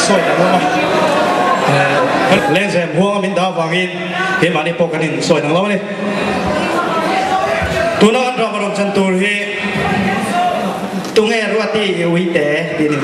Sawi kan awm a. Lengzem huanga min dah avangin keimahni pawh kan in sawi dang lo a ni. Tuna kan drama rawn chan tur hi Tunge Ruati i uite tih a ni.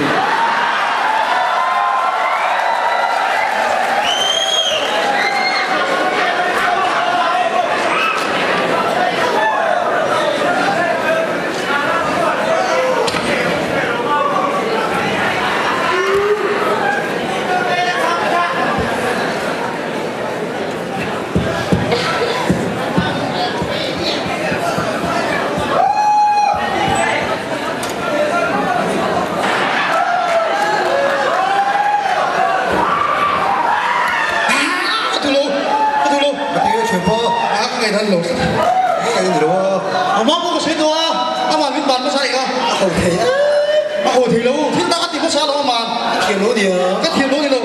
Amah min ban hmasa eng a? A ho thei a. A ho thei lo. Thil dang a ti hmasa lo amah. Ka thiam lo nia. Ka thiam lo ni lo.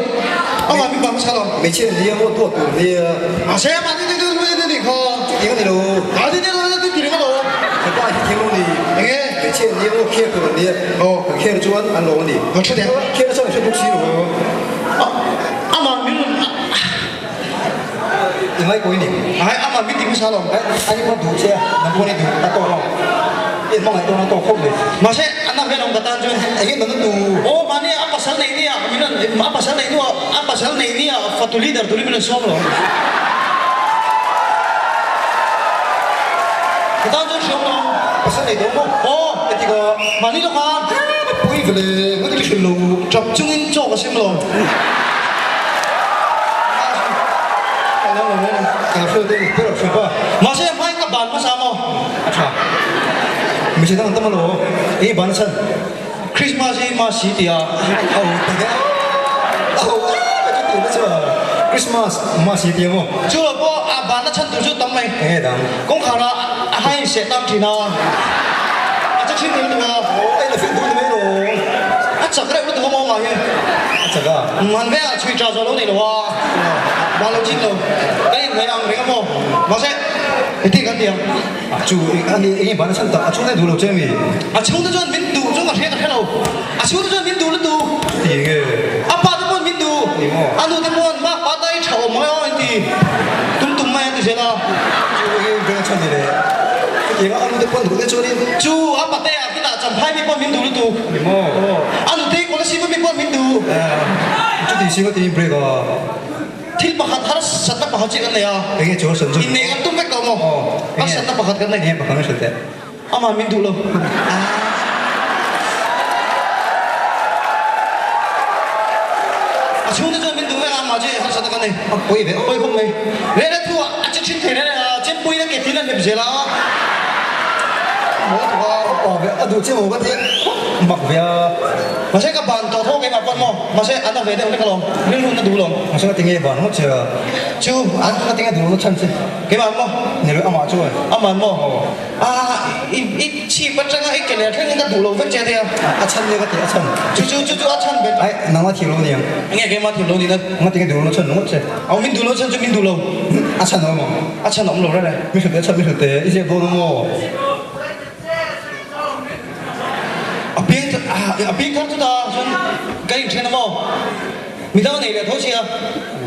Amah min ban hmasa lo. Hmeichhia nia maw duat tur nia. Mahse amah ni ni ni ni ni kha. Chutiang a ni lo. A ni ni ni ni ti ringawt lo. Ka pa hi thiam lo ni. Enge? Hmeichhia nia maw kher tur nia. Aw. Ka kher chuan an lo a ni. Ka hre teh. Kher nasa an hre bawk si lo. Amah min I ngai kawi ni. Ai amah min ti hmasa lo. Ani pawh duh che a, nang pawh ni duh a tawk lo. I hmangaih dawn a tawk khawp mai. Mahse a na vel awm ka tan chuan. Enge nana tu? Aw mahni a pasal nei nia min rawn a pasal nei hnuah a pasal nei nia fatu leader turin min rawn sawm lo. Ka tan chuan hriam lo. Pasal nei dawn maw? Aw. Engtik ah? Mahni lawk a. Pui vele, ngawt i hrilh lo. Tap chungin chaw ka sim lo. Mahse hmain ka ban hmasa maw? A tha. Hmeichhe dang an tam alo. Eng i ban a chhan? Christmas hi ma si tia. A ho ta hle. A ho a ka chu tih na chu a. Christmas ma si tia maw? Chu lo pawh a ban a chhan tur chu tam mai. Eng nge dang? Kawngkhar ah a hain seh tam thin a. A chak hrim hrim tuk a. Aw, ei la fing duh ni mai lo. A chak reuh lutuk a maw mah hi. A chak a. Man ve ah chhui tha zawh lo nei lo a. Mah lo chin lo. Kan inhmeh ang reng a maw. Mahse, heti kan ti ang. A chu, ani eng nge ban a chhan tak? A chhungte duh lo che mi? A chhungte chuan min duh chu ka hria ka hre lo. A chhungte chuan min duh lutuk. Ti nge? A pa te pawn min duh. Ni maw? A nu te pawn mak pa ta i tha awm mai aw an ti. Tum tum mai an ti zel a. Chu eng nge ban a chhan ni le? Chutiang a a nu te pawn duh te chuanin. Chu a pate ah khitah champhai mi pawn min duh lutuk. Ni maw? Aw. A nu te Kolasib mi pawn min duh. Chuti si ka ti break a. Thil pakhat harsatna pakhat chiah kan nei a. Eng nge chu harsat chu? Inneih kan tum vek tawh maw? Aw. Harsatna pakhat kan nei. Eng nge pakhat an hrilh teh? Amah min duh lo. A chhungte chuan min duh vek a, amah chu harsatna kan nei. A pawi ve. A pawi khawp mai. Rehna thu ah a che thin thei reng a, chempuiin a ke tin a hlep zel a. Maw tuk a. A pa ve, a duh che maw ka ti mak ve a. Mahse ka ban tawh tho keimah pawn maw. Mahse an a ve deuh hlek alawm. Rilru na duh lo. Mahse ka ti nge ban ngawt che a. Chu a ka ti nge duh lo chhan che. Keimah maw? Ni lo amah chuan. Amah maw? Ah, i i chhip atanga i ke leh thlengin ka duh lo vek che ania. A chhan nia ka ti, a chhan. Chu chu chu chu a chhan ber. Ai, nangma thiam lo niang. Enge keimah thiam lo nihna? Nga tinge duh lo chhan ngawt che. Aw, min duh lo chhan chu min duh lo. A chhan awm ang. A chhan awm lo reng e. Mi hlut te a chhan mi hlut te, i ziak dawn a maw? A piang a piang thar chutah chuan ka inthen a maw? Midang a nei leh tho sia.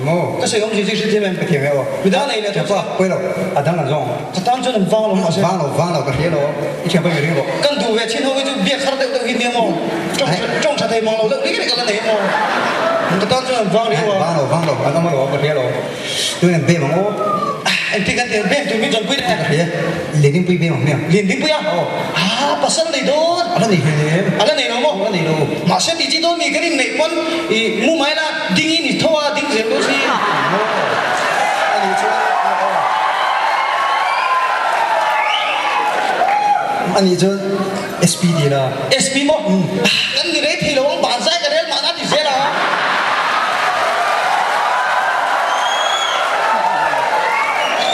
Maw? Ka sawi awm zir zir hre thiam em? Ka thiam e aw. Midang a nei leh tho sia. Pawi lo, a dang an zawng. Ka tan chuan an vang lo mahse. Vang lo, vang lo, ka hria lo. I thiam pawh i ring rawh. Kan duh ve chin ho hi chu biak har deuh deuh hi nia maw? Tawng tha, tawng tha thei mang lo deuh rik rik a la nei maw? Ka tan chuan an vang riau a. Vang lo, vang lo, an awm alawm, ka hria lo. Tun an bem ang aw. Engtin kan ti ang bem tur min rawn pui leh. Ka hria, Liandingpui bem ang hmiang. Liandingpui a? Aw. Haa, pasal nei dawn. A la nei hlei nem. A la nei lo maw? A la nei lo. Mahse tih chi dawn mi kan inneih pawn i mu mai la ding in i tho a, ding zel dawn si. Maw? A nih chuan a nih chuan SP ti la. SP maw? Kan ni rei thei lo ang, ban zai ka rel mahna ti zel a.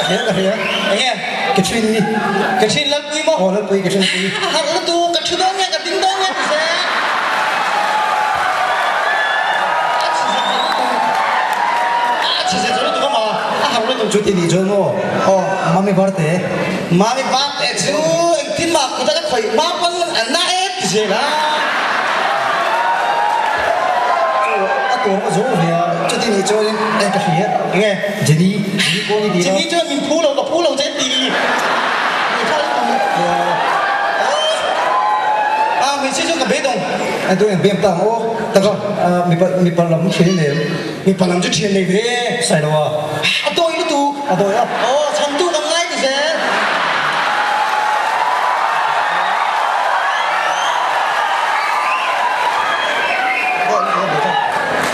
Ka hria, ka hria. Enge? Ka thin ni. Ka thin Lalpui maw? Aw Lalpui ka thin pui. A harh lutuk, ka thu dawn nge, ka ding dawn nge ti zel. A chhe zet zet lutuk. A chhe zet zet lutuk a ma, a harh lutuk. Chuti nih chuan maw? Aw. Mami Varte. Mami Varte chu engtin mah kut a ka khawih hma pawn a na e ti zel a. A tur. Enge? Jenny, Jenny pawh ni ti a. Jenny chuan min phu lo, ka phu lo che ti. Ah, hmeichhia chuan ka beidawng. A tu eng bem ta ang aw. Taka, mipa mipa lam thian i nei em? Mipa lam chu thian nei ve. Sai lo a. A dawi lutuk. A dawi a. Aw, chhantu kan ngai ti zel.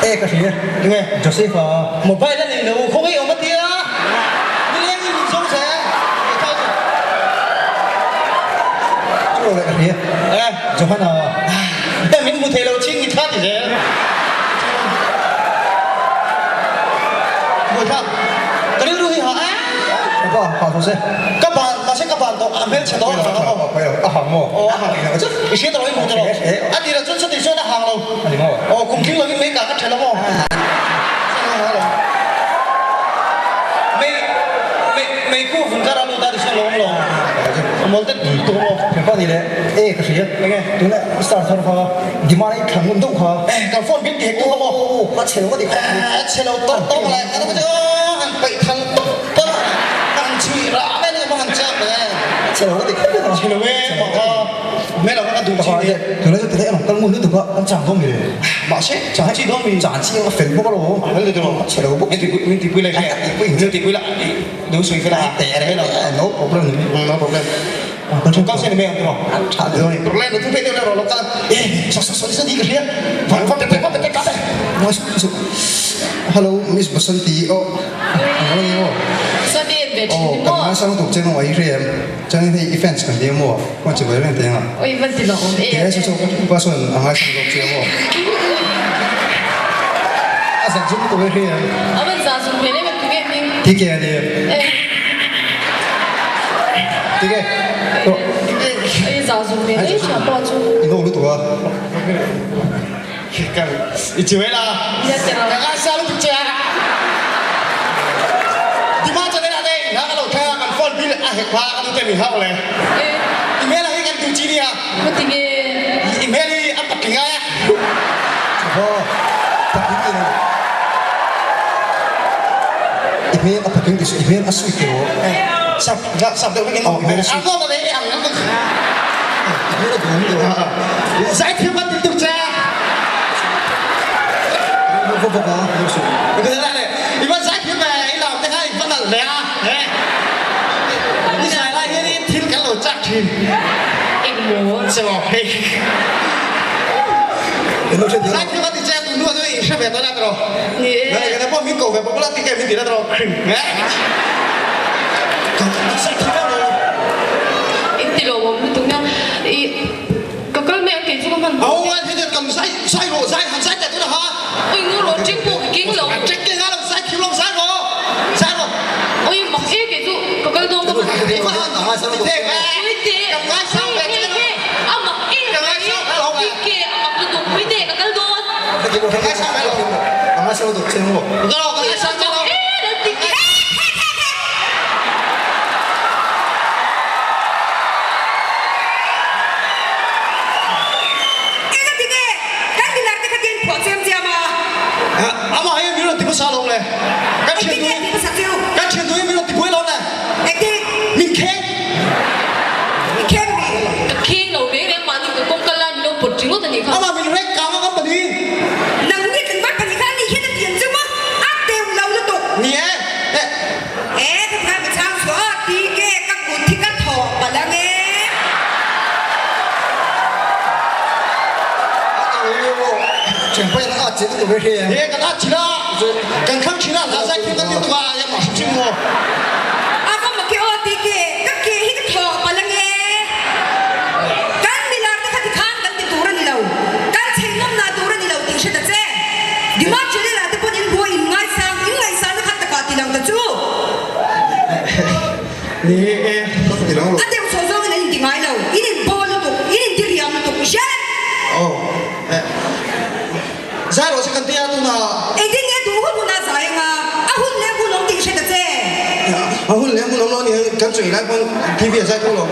E ka hria. Enge? Joseph a. Mobile a nei lo, khawngaih awm a tia. Nileng in min zawng zel. Chu lo leh ka hria. E. Johanna. E min hmu thei lo ching i tha ti zel. Bawiha, ka rilru hi ha a. Ka pa, ha tawh se. Ka ban, mahse ka ban tawh, a hmelchhe tawh a hang a maw? A hang maw? Aw, a hang. I hria tawh lo, i hmu tawh lo. A tirah chuan chutih chuan a hang lo. A ni maw? Aw, kum tling lovin mei kah ka ṭhelh a maw? Mei, mei, mei khu vun kar a lut a ti chuan lo awm lo. A mawl te tuk a maw? Ka ni le, e ka hria. Enge? Tuna star thar kha demand a i thlang ngun deuh kha. E, kan phone bik ti hek tu kha maw? Aw, ka chhe lo ka ti khawp mai. A chhe lo tawk tawk lai, ka chu han paih thal tawp tawp a, han chhuih rah mai ni maw han chak le. A chhe lo ka ti khawp mai. Chhe lo e, mah kha hmel ang kha ka duh chi ni. Tuna chu tete an kal ngun lutuk a, kan chang dawn mi le. Mahse, chang chi dawn mi. Chang chi ang a fel bawk alawm. Fel lutuk alawm. A chhe lo bawk. Min ti min ti pui lai hria. Min ti pui la, i lo sawi fel a. No problem. No problem. Kan sen mai ang tawh. Tha deuh ani. Lai na tu pe deuh rawh lo ka. Eh, so so so so di ka hria. Van van pe pe pe ka pe. Hello Miss Basanti oh. Ang ni mo. Sadi ve thin Oh, ni kan mo. ngai sang tuk che mo ai hria em. Chang hei i fans kan dia mo. Ko che bai reng te nga. Oi van ti lo om e. Te so so pa son ang ngai sang tuk che mo. A zak zum tu hria em. Avan za zum mele me tu ge ming. Ti ke ani. Eh. Ti ke. To. Ai za zum mele cha pa chu. I no lu tu a. Kan i chi la. Ya te Ka ngai sa lu che. Di ma cha le le ha ka lo tha kan phone bill a he kha kan te mi ha le. Eh, Email hi kan tu chi ni a. ma ti ge. Email hi a patling a. Ho. Patling ti lo. Email a patling ti su email a sui ti ro. Sap sap deuh vek in. Oh, email a sui. Ang lo le ang. Email a dum ti ro. Zai thiam kan ti tuk cha. Bo bo ba. Cái này này, Ivan zai thiam về, i làm thế hay, vẫn là lẹ, thế. Đi xài lại đi, thiên cái lỗ chắc thì. Eng mo. Sẽ bảo hey. Eno che Zai thiam kan ti cha tu nu tu sẽ về tôi là rồi. Ni e. Này cái này bỏ mình cầu về bỏ là ti cái mình ti là rồi. Zai thiam rồi. In ti lo om tu na. I ka kal me ang ke chu ka man. Ông anh thế thì cầm sai sai rồi, sai hẳn sai tại tôi là ha. Oi ngu lo ching po king lo. Check cái ngã làm sai thiếu lòng sai rồi. Sai rồi. Oi mak e ke chu ka kal dong ka man. Thế Ui te. Cầm ngay sang về He he. A mak e. Ti ke a mak lu tuk ui te ka kal dong. Ang ngai sang tuk che mo. Rồi, cái sang cho nó. E la ti ke. Enga ti nge kan milar te kha tin phuah chem chiam a. Ama hi min rawn ti hmasa lo le. Kan Engtin thian nge ti hmasa chu? Kan thian tu hi min rawn ti buai lo le. Engtin? Min kheng. Min kheng mi? Ka kheng lo reng reng mahni ka kawng kal lai min lo pawt ringawt a nih kha. Ama min rek kang a kan pahnih. Nang ni kan vat pahnih kha ni hian a pian chu maw? A teu lo lutuk. Ni e. E ka kha mi chang chu a ti ke ka kut hi ka thawh palh ang e. He kan a chila kan khang chila la zai thil kan ti tuk a ya ma hrim hrim maw. A va mak e aw ti ke ka ke hi ka thawh palh ang e. Kan milar te kha ti khan kan ti tur a ni lo. Kan chei nawm na tur a ni lo tih hre ta che. Dimar Channel ah te pawn in buai in ngaisang in ngaihsan a khat takah ti lang ta chu. Ni e. A deuh chho zawngin an inti ngai lo. In in bawl lutuk, in inti riam lutuk i hria em? Aw. Zai rawh se kan tia tunah. Engtin nge duh hun hunah zai anga a hun leh hun awm tih hre ta che. A hun leh hun awm lo a ni kan chawi lai pawn TV a zai tho lo.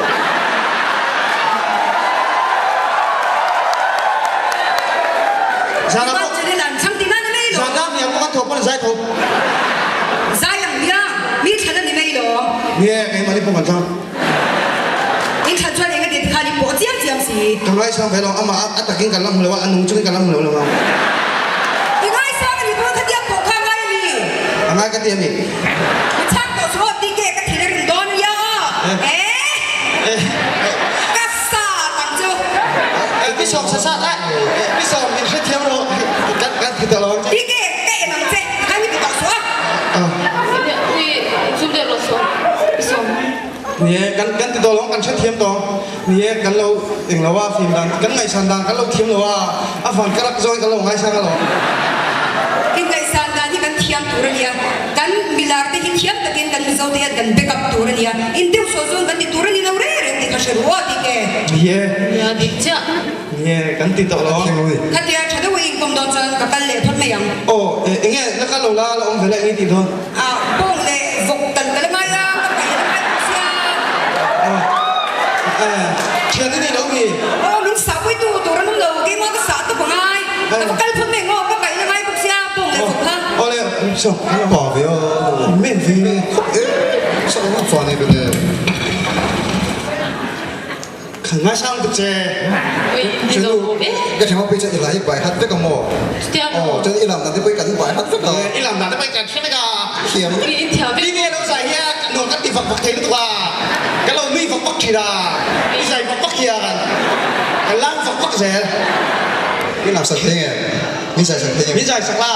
Zan ah pawh Channel an chhang ti nan a mai lo. Zan ah hniam pawh kan tho pawn a zai tho. hei pawh kan thlang. In thlan chuan eng a ti tikhan i pawh chiam chiam si. Ka ngaisang ve lo, amah a takin kan la hmu lo a, a nung chungin kan la hmu lo lo ang. I ngaisang a nih pawn khatia pawh kha a ngai a mi? A ngai ka ti a ni. I chhak tawh chu aw tike ka thil a rin dawn nia aw. Eh! Ka sa tak chu. Pi sawm sa sat a, pi sawm min hrethiam rawh, kan kan ti tawh lo ang che. Tike ka en ang che, tikhan i ti tawh suh a. Ui, zum deuh rawh sawm, pi sawm. Ni e, kan kan ti tawh lo ang, kan hrethiam tawh. Ni e, kan lo eng lo a, fim dan, kan ngaihsan dan kan lo thiam lo a, a van ka rak zawng in kan lo ngaisang alawm. Ingaihsan dan hi kan thiam tur a nia, kan milar te hi thiam takin kan Mizo te hian kan back up tur a nia, in deuh saw zawng kan ti tur a ni lo reng reng tih ka hre ruh a tih ke. Ni e. Nia dik chiah. Ni e, kan ti tawh lo. Khatia tha deuh a inkawm dawn chuan ka kal leh phawt mai ang. Aw, enge la kal lo la, la awm ve la eng i tih dawn? A bawng leh vawk tal ka la ngai a, ka paih a la ngai bawk sia. Thian i nei lo mi? Aw, min sah pui tu tur an awm lo, keimah ka sah tawp a ngai. Ka va kal phawt mai ang aw, ka paih a la ngai bawk sia, bawng leh vawk kha. Aw le, so, Pa ve a. Men ve. Khawp e, sak ang fa nei ve le. Ka ngaisang tuk che. Ui, ni lo bawk e. Ka thiam pui che i lai bai hat vek a maw? Chutiang lo. Aw, chuan i lam dan te pawh kan bai hat vek a. I lam dan te pawh kan hre vek a. Thiam. Ui, in thiam vek. Ni nge lo zai hian nuam kan ti vak vak thei lutuk a. Ka lo nui vak vak thin a. I zai vak vak hian kan lam vak vak zel. I lam sak thei nge? Min zai sak thei nge? Min zai sak la.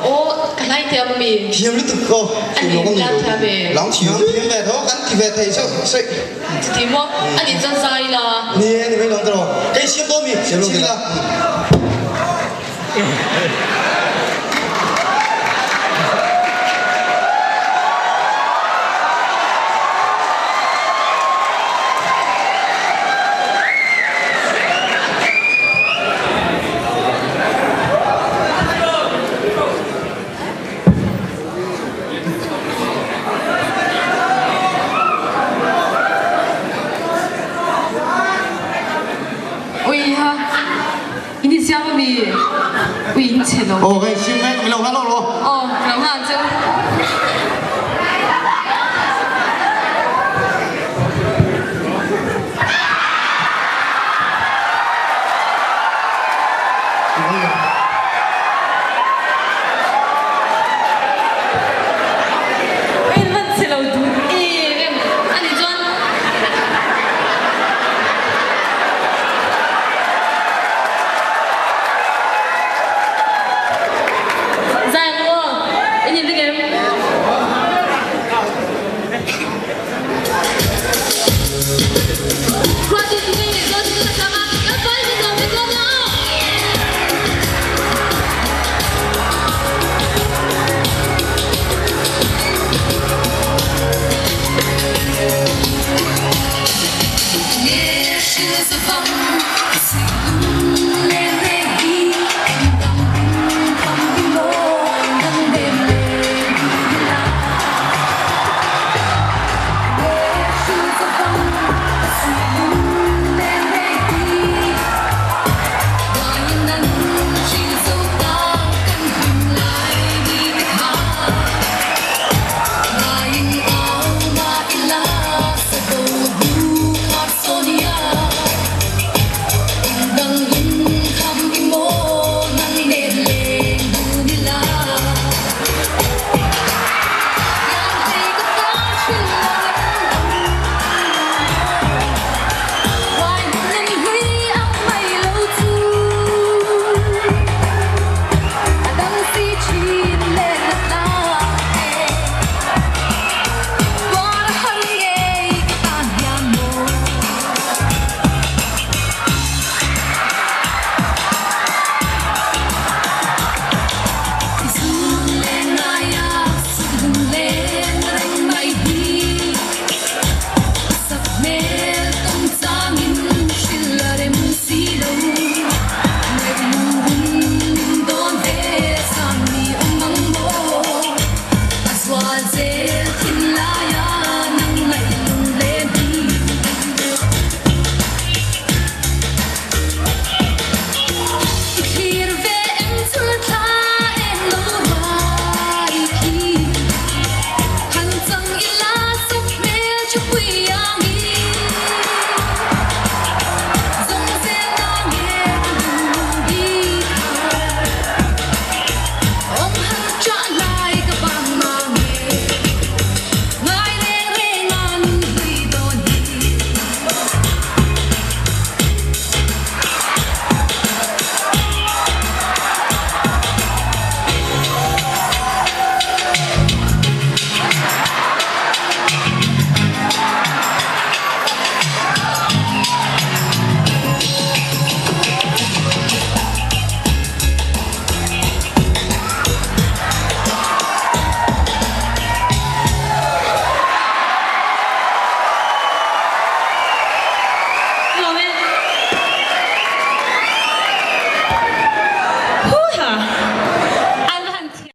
Aw, ka hlai thiam a mi. Thiam lutuk aw. A ni, lam thiam e. Lam thiam. Lam thiam ve tho, kan ti ve thei chu. Sei. Chuti maw? A nih chuan zai la. Ni e, ni mai lawm tawh. Kei siam dawn mi? Siam Siam ila. Ui ha, in i siam ami? Ui in chhe lo. Aw hei sim mek mi lo nga lo lo. Aw, lo nga chu. In hman si lo duh em em a nih chuan Zai ang aw in in ring em? Khuatin tu ngei zawn chu ka chang a, kan fai chu zawm vek dawn nia aw.